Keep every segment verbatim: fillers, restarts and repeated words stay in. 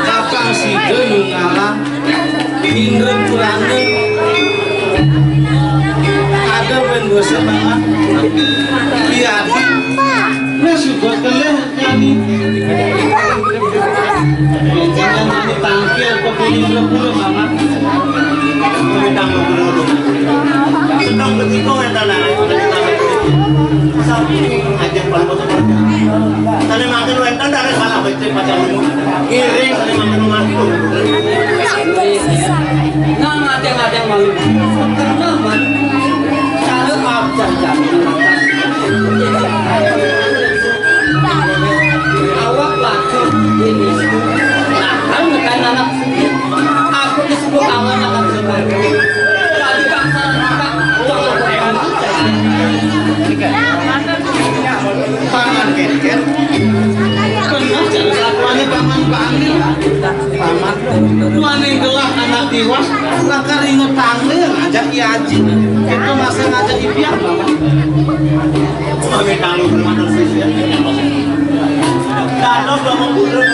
Kapang sida nu ngaran Indra Purana. Ada bén dosa, Paman. Iya, adi. Nah, suka keleh nyani. Jangan nyani tangkil ke Indra Pura, Paman. Senang begitu ya, Tanah. Aja kalau Tadi makan wénten dari salah becik pacar umum. Ngiring tadi makan mantu. Nah, ngadeng-ngadeng malu. Karena malu. Cara abjad jani. Awak laki ini. Nah, kan bukan anak. Aku disebut awak anak. Tadi bangsa. Paman Kénkén. Bener, jare kelakuane Paman Bani. Paman, tuane gelah anak tiwas, lakar inget tangga ngajak I Aji. Itu masa ngajak I Biang, Paman. Mami tangga kemana sih, ya? Dados dong, mundur.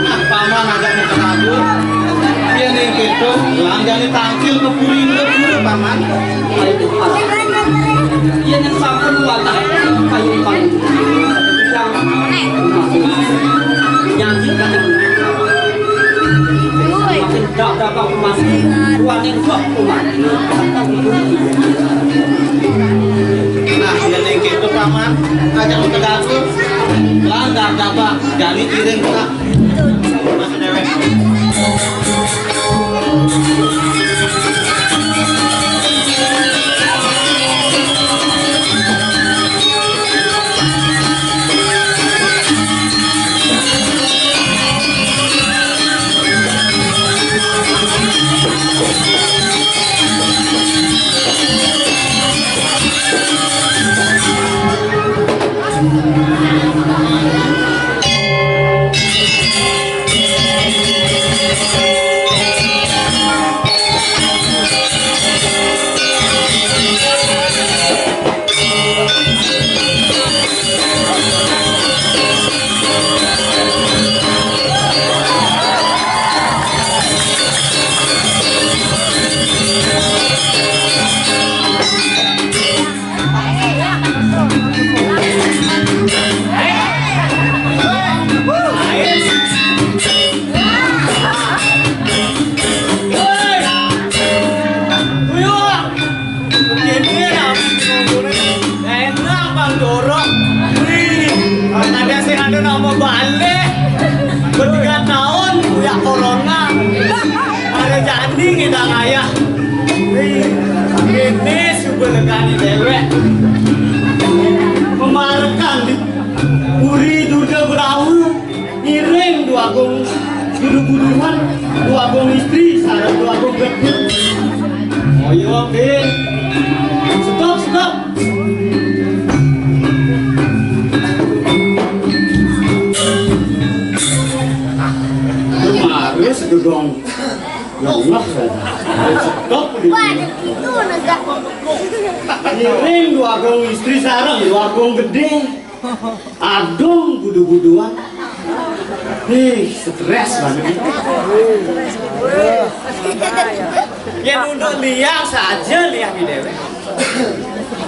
Nah, paman ada muka kabur. Yen ning kéto, lanjane tangkil ke puri, ke puri, paman. Yen sampun watah kayun pang. Nyanyi kadang. Makin dak dapat emas. Ruaning kok umat. Nah, yen ning kéto, paman, ajak tegaku. Lan dak dapat jani iring, Pak. Enak, Bang Jorok. Wih, ada sing ada nama balik. Bertiga tahun, ya corona. Ada jani kita ngayah. Wih, ini suba legani dewek. Memarekan di Puri Durga Brahu. Ngiring Dwagung Juru Buduhan, Dwagung Istri, sareng Dwagung Gedhe. Ayo, Pi. Stop, stop. Kemarin sedodong. Ya Allah, stop. Ngiring Dwagung Istri sareng Dwagung Gedhe. Adung budu-buduan. Ih, stres banget. Yén unduk liang saja liang di déwék.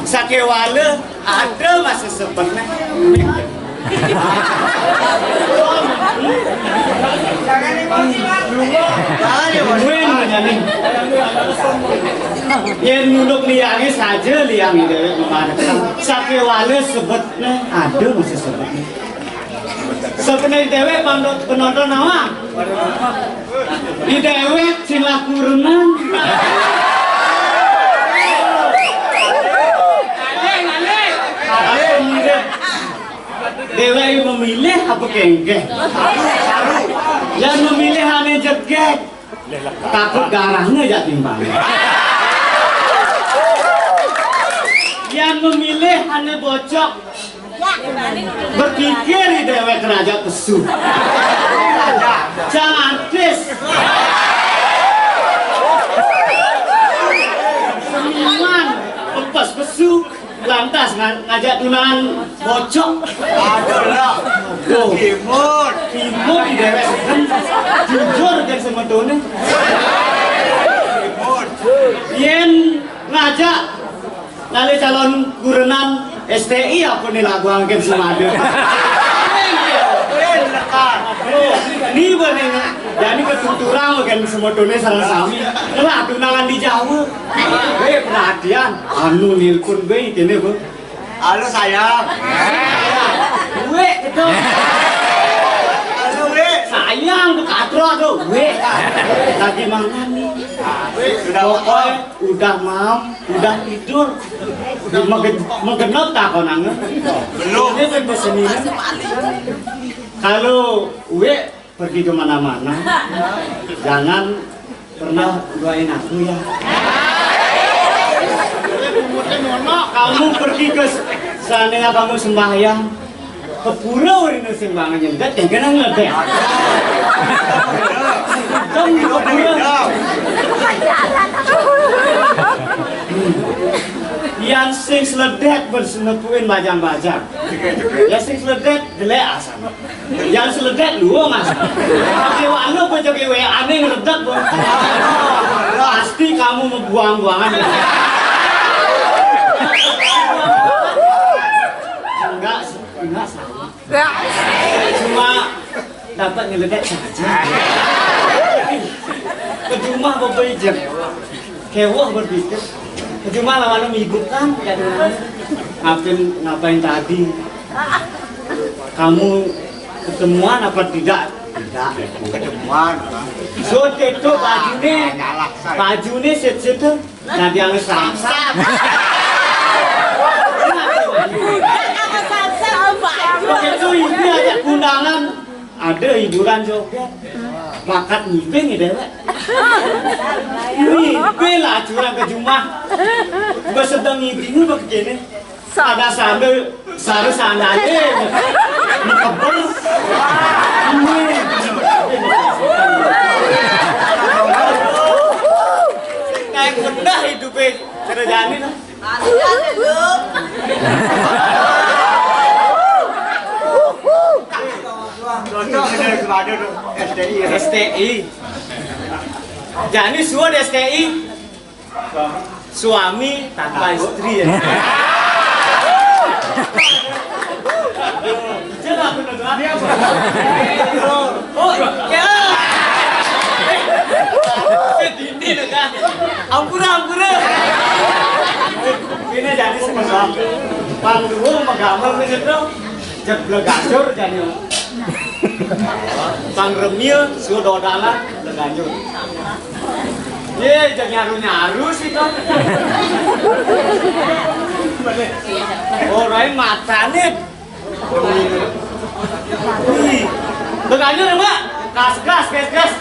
Sakéwala ada masih sebeneh. Win menyaning. Yén unduk liangé saja liang di déwék. Sakéwala sebet Nah, ada masih sebeneh. Sebeneh déwék penonton, penonton awak. Di déwék sing laku renang. Ngalih, ngalih. Apa milih? Déwék memilih apa kéngkén? Yang memilih ané jegég. Takut garahnya jak timpang. Yang memilih ané bocok. Berpikir di déwék raja pesu. Jangan artis. Pantes nga-, ngajak tunangan bocok. Aduh lah. Tuh. Imut. Imut di déwék. Jujur gén semetoné. Imut. Yén ngajak ngalih calon kurenan S T I apa né lagu angkén sumada. Ini bener. Jadi ketuturang gén semetoné sareng sami. Lah tunangan di Jawa. Wéh, perhatian. Anu nélpon wéh kéné, Bu. Halo, sayang. Wéh, gitu. Halo, Wéh. Sayang, Bu Katro tuh. Wéh. Lagi mana nih? Sudah makan? Pokoknya udah malam, udah tidur. Menggen-, menggenep takonannya. Belum. Ini kan kesenian. Kalau Wéh pergi kemana-mana, jangan pernah lupain aku ya. Kamu pergi ke, seandainya kamu sembahyang, ke pura urine sing bangun nyendet, yang kena ngeledek. Kamu ke pura. Yang sing sledek bersenepuin bajang-bajang. Ya sing sledek jelek asal. Yang sledek dua, Mas. Pakai wano apa pakai W A nih ngeledek, Bos. Pasti kamu membuang-buangan. Enggak sih, enggak salah. Cuma dapat ngeledek saja. Ke rumah apa ijek? Kewah berpikir. Ke rumah lawan ibu kan, ya. Ngapain, ngapain tadi? Kamu ketemuan apa tidak? Tidak. Ketemuan. Sudah itu bajunya, bajunya sit-sit tuh. Nah, dia ngesam-sam. Begitu ini ajak undangan, ada hiburan joget. Bakat ngiping ya, Déwék. Ngiping lah, curang ke jumah. Gua sedang ngiping, gua begini. Ada sandal, sandal sandalnya. Dikebel. Kayak bedah hidupnya. Kerjaan ini. Cocok ini kepada S T I ya. S T I. Jadi suara S T I. Suami tanpa istri ya. Jelas bener doang. Oh, ya. Sedini lho, Kak. Ampura, ampura. Ini jadi sebesar. Pang dua megamel begitu. Jek bleganjur jani. Pang remil sudah dalan bleganjur. Ye, jek nyaru-nyaru sih to. Ora matane. Wih, bleganjur ya, Mbak? Gas, gas, gas, gas.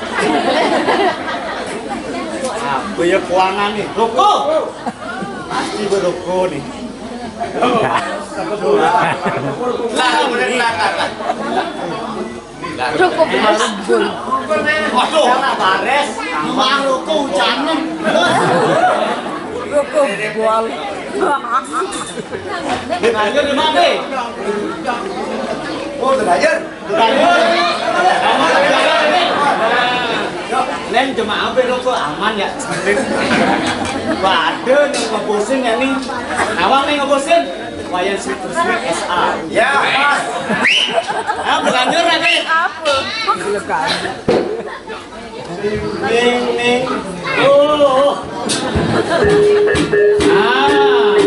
Apa ya kuangan nih? Rokok. Pasti berokok nih. Lah, bener, lah, lah, lah. Cukup, Mas. Waduh, bares. Mang loko hujanan. Cukup, bol. Lanjut di mana? Oh, terakhir. Neng jemaah apa loko aman ya? Waduh, nih ngebosin ya nih. Awang nih ngebosin. Wayan Sutrisno S A. Ya, pas. Nah, berlanjur lagi. Apa? Ning, ning. Oh. Ah.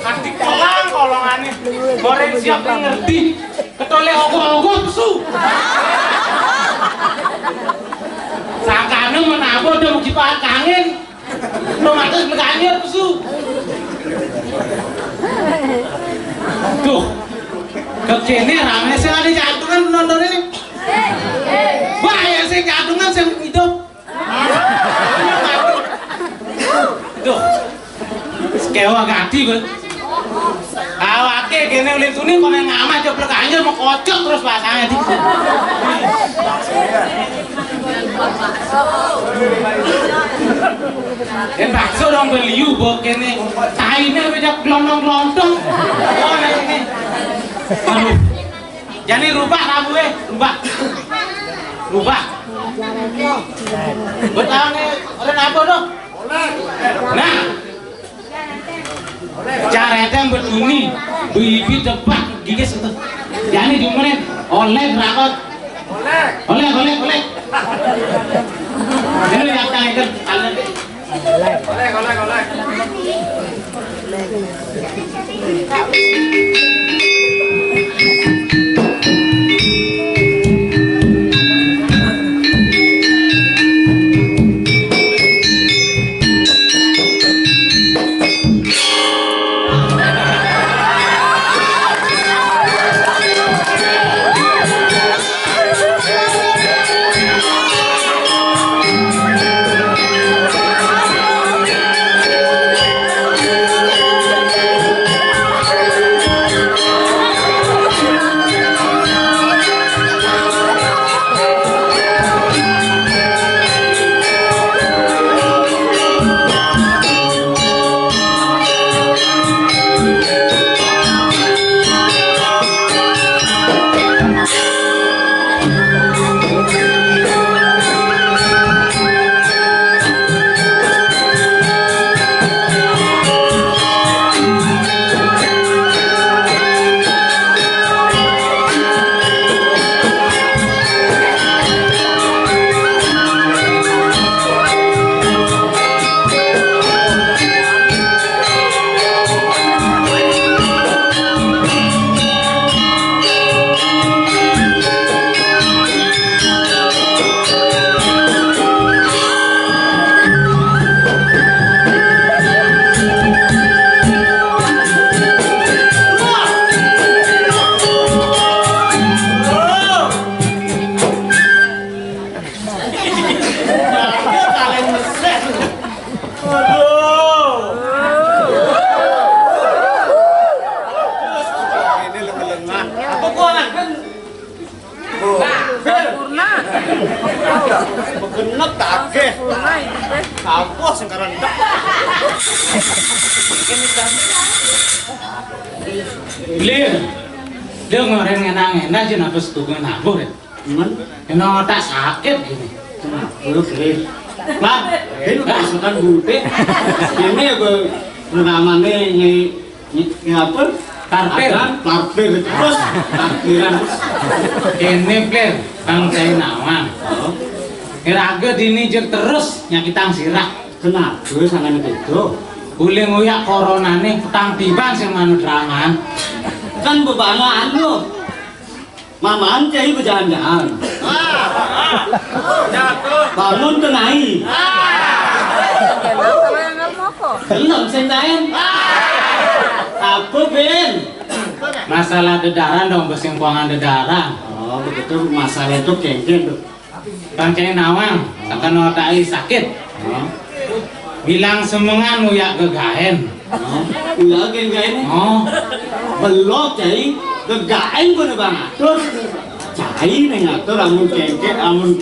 Adik kolang kolongane. Goreng siap ngerti. Ketole ogoh-ogoh pesu. Sangkane menapa udah mugi pakangen. Romantis mekane pesu. Duh. Kekene rame sing ade jantungan penonton ini. Wah, ya sing jantungan sing hidup. Duh. Sekewa gati, Bos. Awake kene ulin tuni kok nek ngamah jeblek anjir mau kocok terus pasange di. Eh, bakso dong beliu bok kene. Taine bejak glondong-glondong. Oh, nek ini. Aduh. Jani rubah rambut, eh, rubah. Rubah. Betane ora napa to? Nah. Carete mbeduni, bibi tebak gigis itu. Jani diumure oleh rakot. Oleh, oleh, oleh. Ini yang terakhir kalian. Aduh. Ini lengah-lengah. Apa kok anak kan? Sampurna. Begenep tak akeh. Sampurna itu teh. Sampah sing karendak. Blir. Dia ngoreng enak-enak aja napa setuju nabur ya. Cuman kena otak sakit gini. Kenapa lu beli? Pak, ini pasukan bute. Ini ya gue namanya nyi nyi nyi apa? Parkir. Ada parkir terus parkiran. Kene plir, Kang Cai Nawang. Oh. Iraga dini jer terus nyakitang sirah. Kenapa sangan itu? Boleh ngoyak coronane petang tiban sing manut rangan. Kan bebangan lu. Maman cai bejalan-jalan. Bangun tenai. Belum sing lain. Apa, Ben? Masalah dedaran dong, besing kuangan dedaran. Oh, begitu masalah itu kengken tuh. Bang Cai Nawang, sakana otai sakit. Hah? Bilang semengan uyak gegaén. Oh, uyak gegaén? Oh. Belum, Cai. Gegaén kono bang atur. Cai né ngatur, amun kéngkén, amun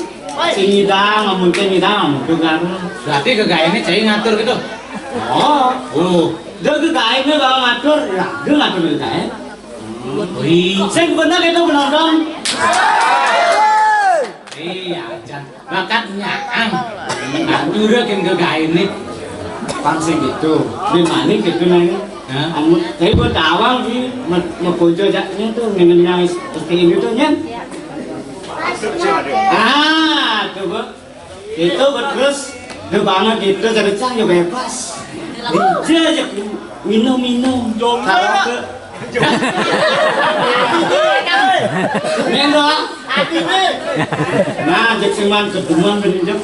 sing ngidang, amun sing ngidang, amun tukar. Berarti gegaéné Cai ngatur gitu? Oh. Oh. Dek gegaéné bang ngatur, raga ngatur gegaén. Wih. Sing bener itu bener dong. Iya, jan. Bakat nyaang. Atur kén gegaéné. Pang sing gitu. Di mana gitu nang? Hah? Amun, tapi buat awang sih, me-, mepunco jaknya tuh, ngenennya seperti ini tuh, nyen. Ah, tuh, Bu. Itu terus, dia banget gitu, jadi cang ya bebas. Dia aja minum-minum. Kalau ke Nyen doang. Nah, cék sing man keduman bener, Cék.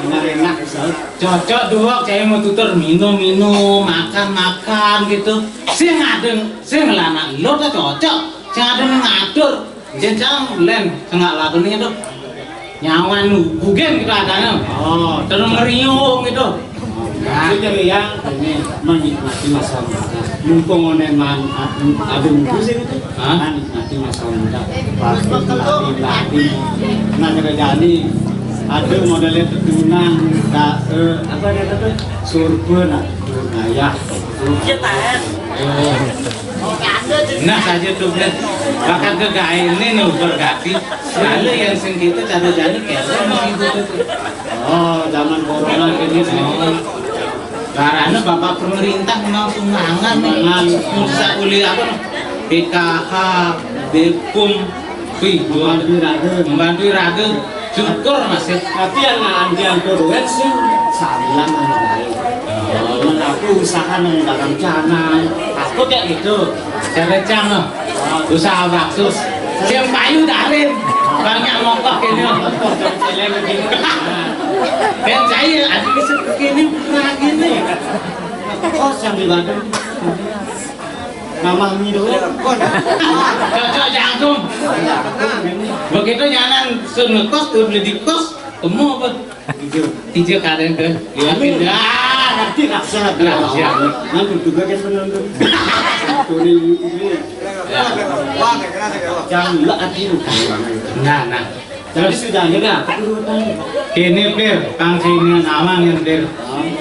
Bener enak, Ustaz. Cocok duwok, cai mau tutur minum-minum, makan-makan gitu. Sing adeng, sing lanang lo tak cocok. Sing adeng ngatur. Jén cang lén sengak lakon itu. Nyawan bugen gitu adanya. Oh, terus ngeriung gitu. Nah, jadi yang ini menikmati masa muda. Mumpung onen man adu adu muda sih gitu. Hah? Menikmati masa muda. Pasti latih latih. Nah, kerjaan ini ada modelnya tetunan, tak eh, apa dia kata surpen, nah, surpen ayah. Iya, Pak. Nah, saja tuh, Blen. Bakal ke gaene nih, berarti. Lalu yang sing kita cara jani keren gitu tuh. Oh, zaman corona gini sih. Oh. Karena Bapak pemerintah mau sumbangan nih. Sumbangan. Susah kuliah apa nih? P K H, Bepum, wih, membantu raga. Membantu raga. Syukur masih. Tapi yang anti-anti duit sih sambilan yang lain. Cuman aku usaha nang dagang canang. Aku kayak gitu. Cewek cang, loh. Usaha waktu. Siang payu darin. Banyak mokok ini. Yang saya ada bisa begini, begini. Oh, sambil badan. Nama mi dulu. Cocok jangkung. Begitu nyanan sun ngekos, tuh beli di kos, temu apa? Tiga. Tiga kalian ke. Ya, pindah. Nanti rahasia. Rahasia. Nanti juga kan penonton. Tuh ini. Ya. Jangan lah hati lu. Nah, nah. Terus sudah ada apa urutan? Ini Pir, kang sini nawang yang Pir.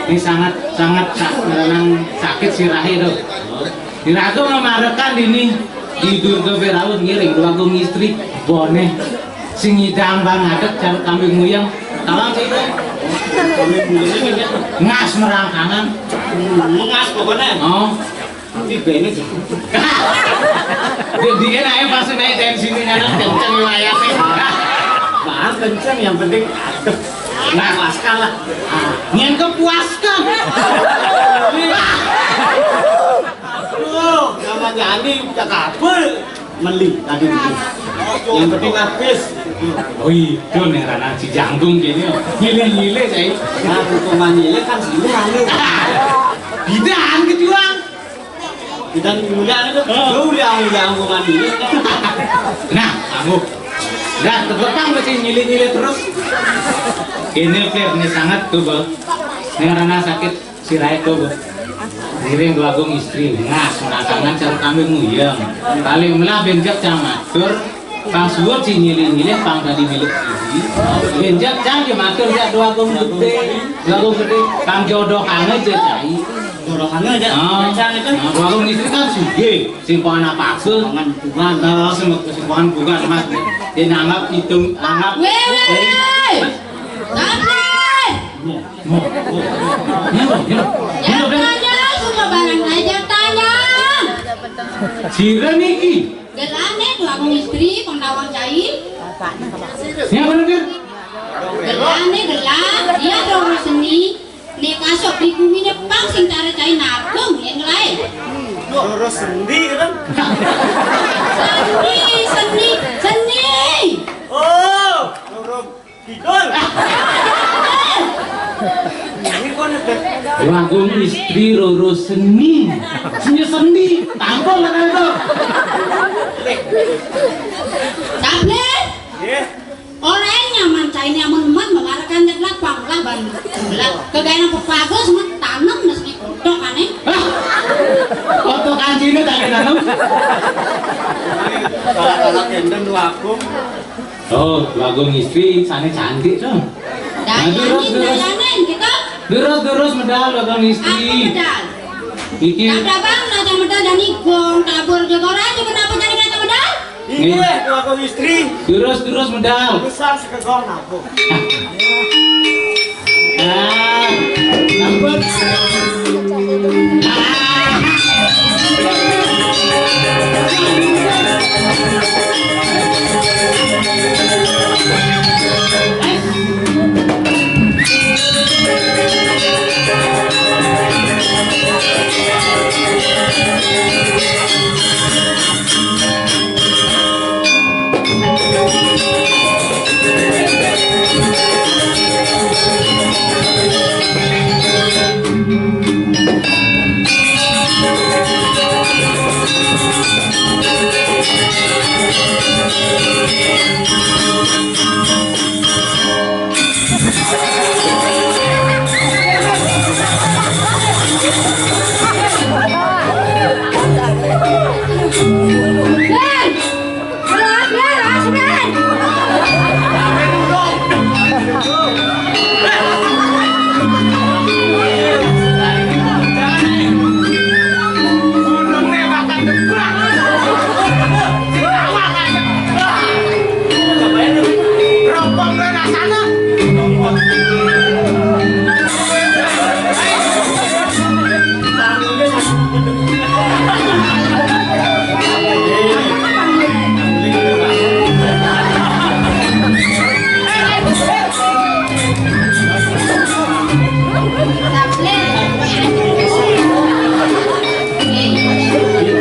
Ini sangat sangat sa-, nang sakit sirahe tuh. Diraga mamarekan dini di Durga Firaun ngiring dua gung istri bone sing ngidang bang ngadeg cara kambing muyang. Tawang sih. Kambing muyang ini ngas merangkangan. Ngas pokoknya. Oh. Tapi bene sih. Dia dia naik pas naik dari sini nyanan kenceng wayahnya. Bahas kenceng yang penting adem. Nah, puaskan lah. Nyen kepuaskan. Aduh, sama Jani udah kabel. Meli tadi itu. Yang penting habis. Oh, itu nih ranah si janggung gini. Nyilih-nyilih saya. Nah, hukuman nyilih kan sini anu. Bidang kejuang. Kita ngulang itu, oh. Lu udah ngulang hukuman ini. Nah, aku. Dah, tetepang mesti nyilih-nyilih terus. Ini Pir, ini sangat tuh, Bang. Ini karena sakit sirahe tuh, Bang. Ngiring dua gung istri, nah, senakangan cara kami nguyang. Paling melah benjak cang matur, pang suwur si nyilih-nyilih, pang tadi milik siji. Benjak cang ya matur ya dua gung gede, dua gung gede, pang jodoh aja cai. Jodoh aja, ah, cang itu. Nah, dua gung istri kan sugih. Simpangan apa apa? Simpangan bukan. Nah, sim-, simpangan bukan, Mas. Dia nanggap hitung, nanggap. Weh, weh, weh. Tapi. Mo, mo, mo. Nyero, nyero. Nyero, nyero. Tanya, semua barang aja tanya. Sira niki. Gelane dua gung istri, pang tawang cai. Siapa bener? Gelane gelah, dia dong seni. Nek masuk di bumi ne pang sing cara cai nageng yang lain. Lurus sendi kan? Seni, seni, seni. Oh, lurus kidul. Ini kok nek Lagu istri lurus seni. Seni sendi, tampol lah kan tuh. Tapi nggih. Ora nyaman caine amun men mengarakan nyeklak panglah ban. Lah, kegaena pepat Anak-anak enten Dwagung. Oh, Dwagung istri sana cantik tuh. Nah, terus, terus. Terus, terus medal Dwagung istri. Apa medal? Iki. Tak ada bang, raja medal dan ikung, tabur jogor aja kenapa jadi raja medal? Iya, Dwagung istri. Terus, terus medal. Besar sekegong aku. Ah, ampun. Ah.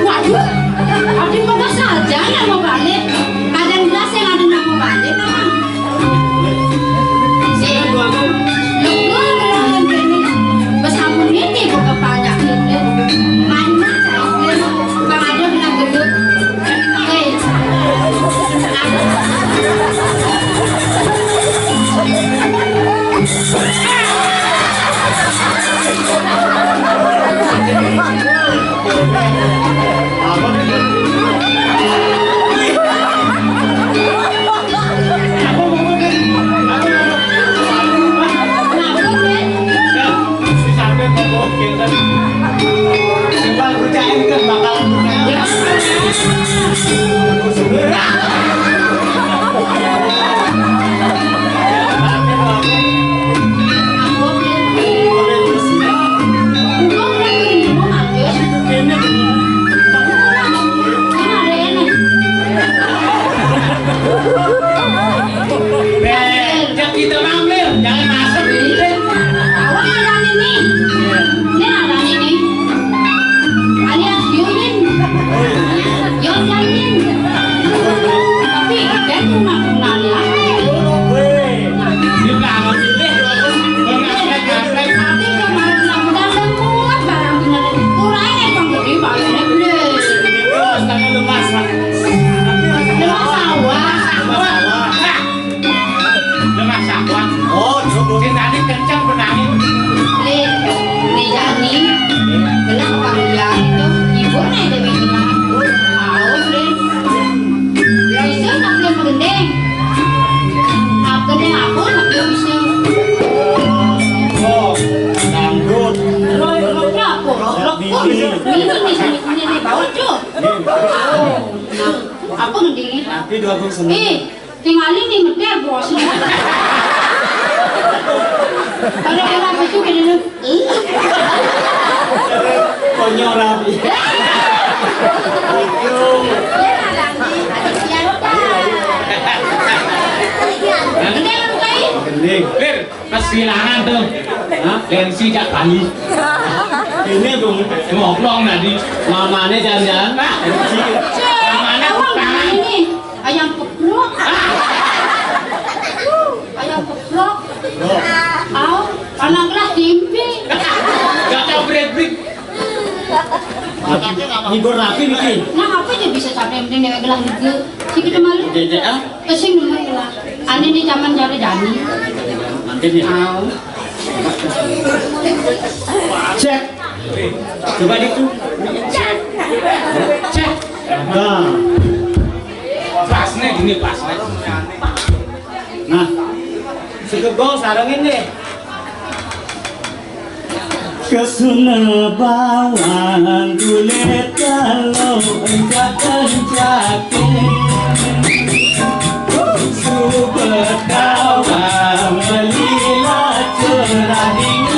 Waduh, ada pada saja yang mau balik. Kadang gelas yang ada nak mau balik, Bang. Sing, lu gua ngelawan kene. Wes ampun ngene kok kepanjak ngene. Mana cah ngene. Bang ada kena gendut. Hei. Beh, kita mampir, jangan masuk. Awak ada ini. Ini ada ini. Alias Yuyun. Yuyun. Tapi dia cuma kenal ya. Dia nggak ngerti deh. Tapi kemarin aku datang kuat barang bener. Kurangnya bang gede, bayarnya gede. Terus tangan lemas. Lemas sawah. Lemas sawah. Oh, cukup. Sing tadi kenceng benangin. Nih, nih Jani. Belah apa bilang itu? Ibu nih jadi bilang. Tahu deh. Bisa tapi yang gendeng. Apa gendeng aku tapi bisa. Oh, dangdut. Rock, rock apa? Rock, rock. Ini, ini, ini, ini, ini, bawa, Cuk. Nah, apa gendengnya? Nanti dua puluh sembilan. Eh, tinggalin nih, meter, bos. Kalau orang itu gini, konyol rapi. Gendeng. Pir, kesilangan tuh. Hah? Gengsi cak Bali. Ini tuh ngoplong tadi. Mamane jangan-jangan, Pak. Gengsi. Mamane tangan. Ini ayam peprok. Ayam peprok. Au, anak kelas timpi. Gak tau break-break. Ngibur rapi niki. Nah, apa aja bisa sampai penting dewek gelah niki. Sing kita malu. Dede, ah? Pesing dulu gelah. Ane ni zaman jare Jani. Nanti nih. Au. Cek. Coba ditu. Cek. Cek. Nah. Ini pas, Mas. Nah, segego sarengin deh. Kesuna bawang kulit kalau encakan jati. Subetawa melila cerah dingin.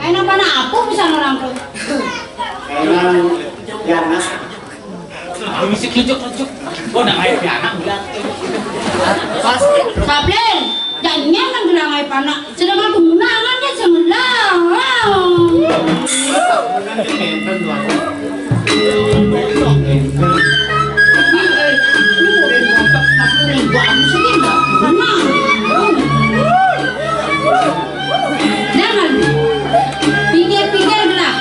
Enak mana aku bisa ngerangkul? Emang ya, Mas. Mesti kelucuk-kelucuk. Oh, udah kayak pianak, udah. Pas, Sablin, jadinya kan gelang ae panak. Sedangkan tunangan kan sebelah. Jangan. Pikir-pikir gelah.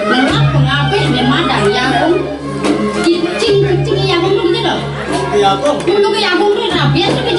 Lelak pengapih dia madang ya, Kung. Cicing, cicing ya, Kung, gitu loh. Iya, Kung. Dulu ke ya, Kung, tuh rabies tuh.